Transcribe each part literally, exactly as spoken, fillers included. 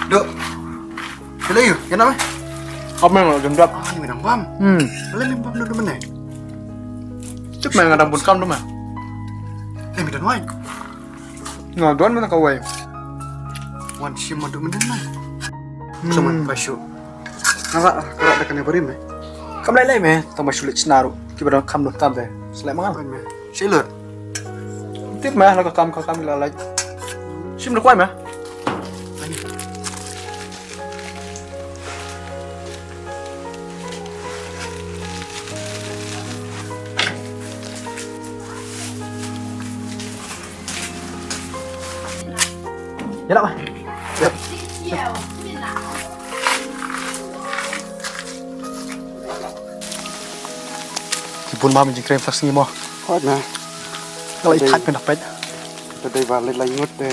Dok. Hello, you. Kenapa? Kami nggak dendam. Ah, ini dang bam. Hmm. Hello, ini bam dulu mana? Cep main ngadang pun kam tu mah. Eh, mi don wai. Nga don mana kawai. Wan sim madu mending lah. Hmm. Sama pasu. Ngara kara da kane barim eh. Kam lai lai me tang ba shu leit snar ruh. Kiba don kam don kam te. Selek mangan. Kan me. Silut. Tip me la ka kam ka kam la lai. Sim da kwai me. Ïa lah, Bah. Ïa. Ki bun ma min jingkren tak sngi mo. Hot na. Nga la i thait pyn da peit. Te dei ba leit lai ngut te.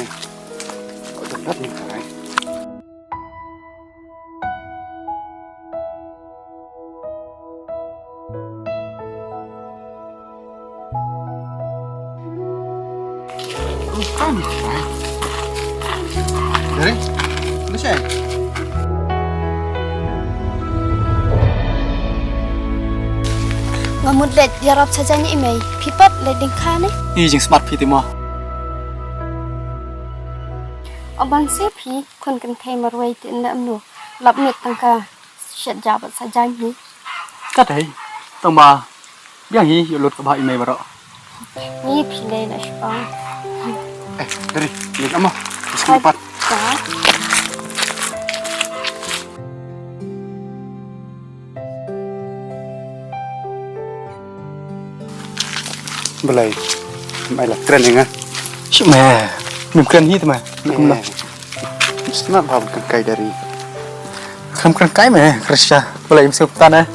Hot da dat ni kai. Dari? Lu shay? Nga mut leit ïarap sha jaiñ i mei. Phi pat leit ding kha ne? I jingsmart phi te mo. O ban se phi khun kynthei marwei te na mno. Lap miet tang ka shet ja bad sa jaiñ hi. Ka dei tang ba biang hi ïa lut ka ba i mei baroh. Ni phi lei na shong. Eh, dari, ni nama. Sini pat. Ka. Balei? Mai la kren ïa nga. Shu me. Mim kren hi te ma. Kum la. Smat ba kan kai dari. Kam kren kai me, Krisha. Balei im suk tan eh.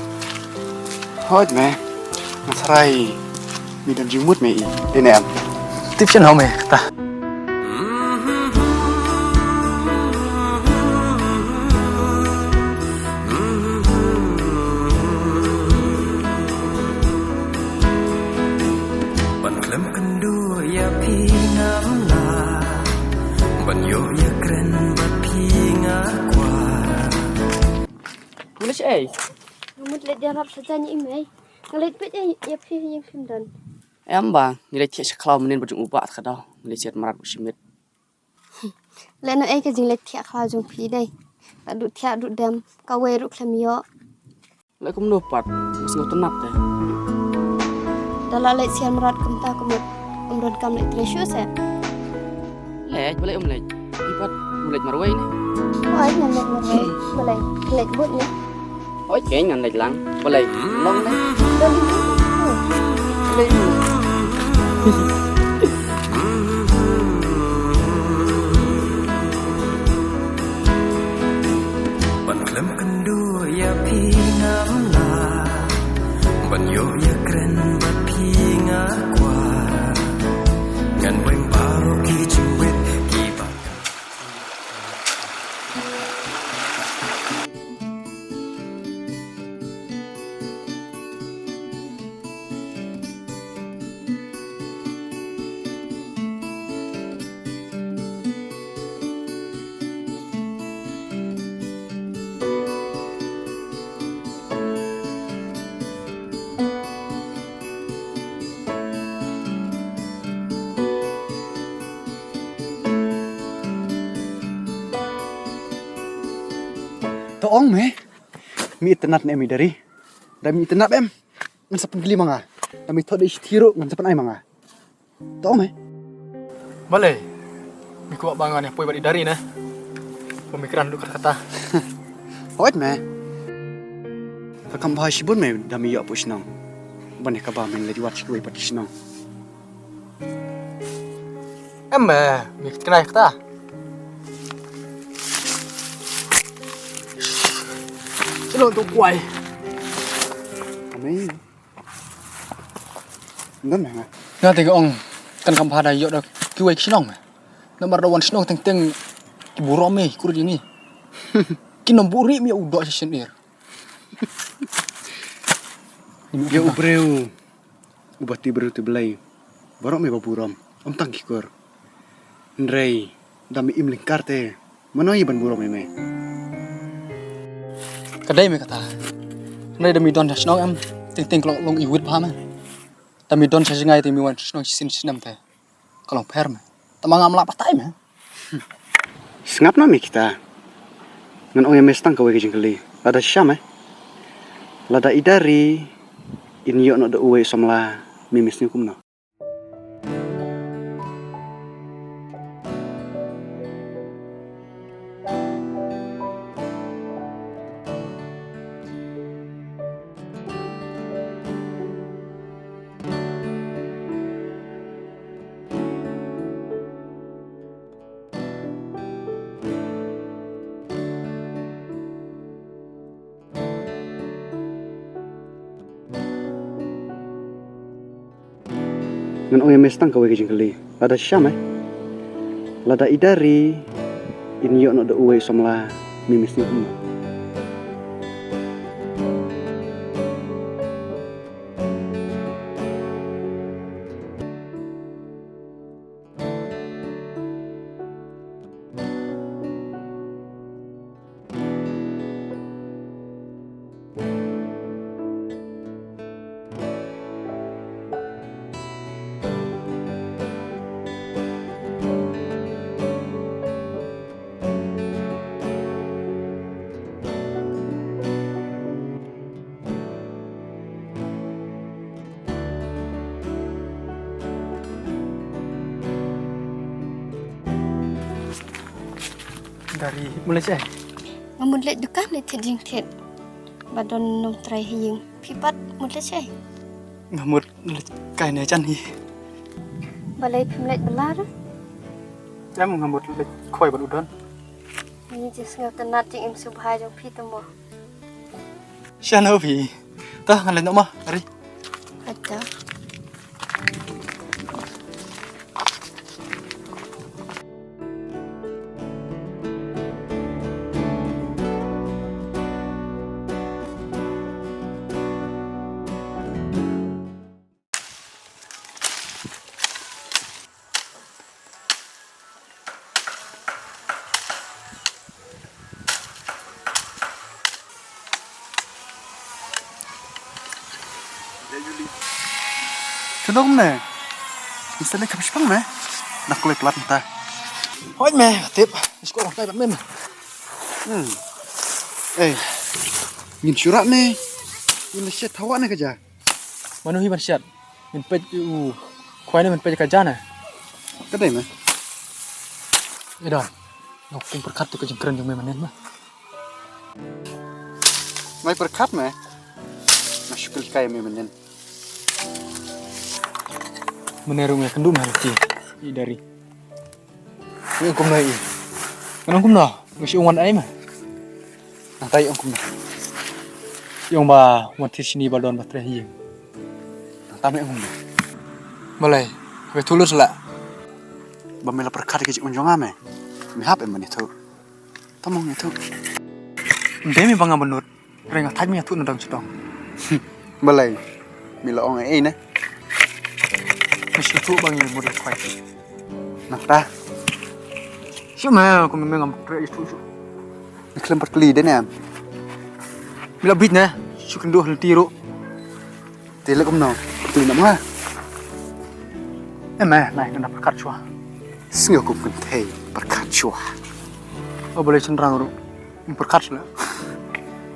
Hot me. Ngasrai. Mi don jingmut me i. Dei ne em. Tip shen hau me kata. Ban khlem kynduh ïa phi ngam lah, ban ïoh ïa kren bad phi nga kwah. Ngi leit ei? Nga mut leit ïarap sha jaiñ i mei. Nga leit peit ei ïa phi ïa phim don. Em ba, ngi leit thiah sha khlaw mynnin bad jong u bah ka daw. Ngi leit siat mrad u shimit. Lehnoh ei ka jingleit thiah khlaw jong phi dei. Ka duh thiah duh dem, kawei ruh khlem ïoh. Leh kumno pat, nga sngewtynnat te. Da la leit siar mrad kumta kumut, um donkam leit trei shuh seh. Leit, balei um leit? Phi pat, um leit marwei ne? Hooid, ngan leit marwei. Balei? Leit bud ne? Hooid, kein ngan leit lang. Balei? Long ne? Balei? Ban khlem kynduh ïa phi ngam lah, ban ïoh ïa kren bad phi nga kwah. Ngan weng baroh ki jingwit kiba. To ong me, mi itynnad ne em i Dari? Da mi itynnad em? Ngan sa pynkylli ma nga. Da mi thok da i shithi ruh ngan sa pynai ma nga. To me. Balei? Mi kwah ba ngan ïa poi bad i Dari ne? Ba mi kren duh kata kata. Hooid me. Ka kam bha shibun me da mi ïoh poi shnong. Ban ïa kaba men leit wad sha kiwei pat ki shnong. Em me, mi kynai kata. Chalo to kwai. Ame. Ndon me nga. Nga te nga ong kan kam bha da ïoh da kiwei ki shnong me. Namar da wan shnong teng teng ki burom me, ki kurit ïa ngi. Ki nong burom me u doh sha shin ir. Ïa u briew. Uba ti briew ti Blei. Baroh me ba burom. Ym tang ki kur. Hynrei da me im lyngkar te. Mano i ban burom ïa me? Ka dei me kata. Hynrei da me don sha shnong em, teng teng ka long i wit bha me. Da me don sha jngai te me wan sha shnong shisien shisnem te ka long pher me. Tangba ngam lah batai me. Sngap noh me kita. Ngan ong ïa me tang kawei ka jingkylli. Lada shisha me, lada i Dari in ïoh noh da uwei u samla, me me sngew kumno? Ngan ong ïa me tang kawei ka jingkylli. Lada shisha me, lada i Dari in ïoh noh da uwei u samla, me me sngew kumno? Dari, mut leit shaei? Nga mut leit dukan leit thied jingthied. Ba don nongtrei ha ïing. Phi pat mut leit shaei? Nga mut leit kai ne jan hi. Balei phim leit bylla? Em, nga mut leit khwai bad u Don. Ngi jingsngewtynnat jingim sngewbha jong phi te mo. Sha no phi. Ta ngan leit noh ma, Dari. Ata. Shnong ne? Ngi sa leit kham shipang ne? Nak leit plat nta. Hoi me, tip. Isko kai bat men. Hmm. Eh. Ngin shura ne. Ngin shet hawa ne ka ja. Mano hi ban shet? Min peit u khwai ne min peit ka ja ne? Ka dei me. Ida. Ngok kum pyrkhat tu ka jingkren jong me manen ma. Mai pyrkhat me. Nga shu kylli kai me manen. Mane rung e kynduh me lati. I Dari. Ïa kumno i. Ngan ong kumno? Ngan shu ong wan ai ma. Nang tai ong kumno? Ong ba wan thied shini ba don ba trei hi. Nang tam ong kumno? Balei? Haba thuh lut sla. Ba me la pyrkhat ka jingong jong nga me. Me hap em mane thuh. Tam ong ïa thuh. Ym dei me ba nga mynnud. Reng a thait mi ïathuh na dong sdong. Balei? Mi la ong ei ne? Ngi shu thuh ba ngi mut la khwai. Nangta. Shu ma kum me ngam treh ïathuh shu. Ngi khlem pat kylli de ne. Mi la bit ne. Shu kynduh lynti ruh. Te leh kumno? Kylli na ma. Em eh, nai na pyrkhat shuwa. Sngew kum kynthei pyrkhat shuwa. O balei shynrang ruh. Pyrkhat shuwa.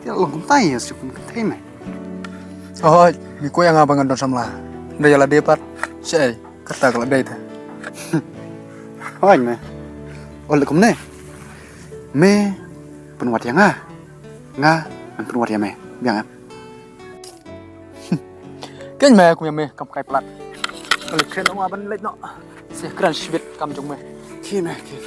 Te long kumta ïa shu kum kynthei me. Hoi, mi kwah ïa nga ba ngan don samla. Nda ïa lade pat. Shaei, kata ka la dei te. Hoi me. Ol kumne. Me pynwad ïa nga. Nga ngan pynwad ïa me. Biang em. Keiñ me kum ïa me kam kai plat. Kali kren ong ban leit noh. Se kren shibit kam jong me. Ki me ki.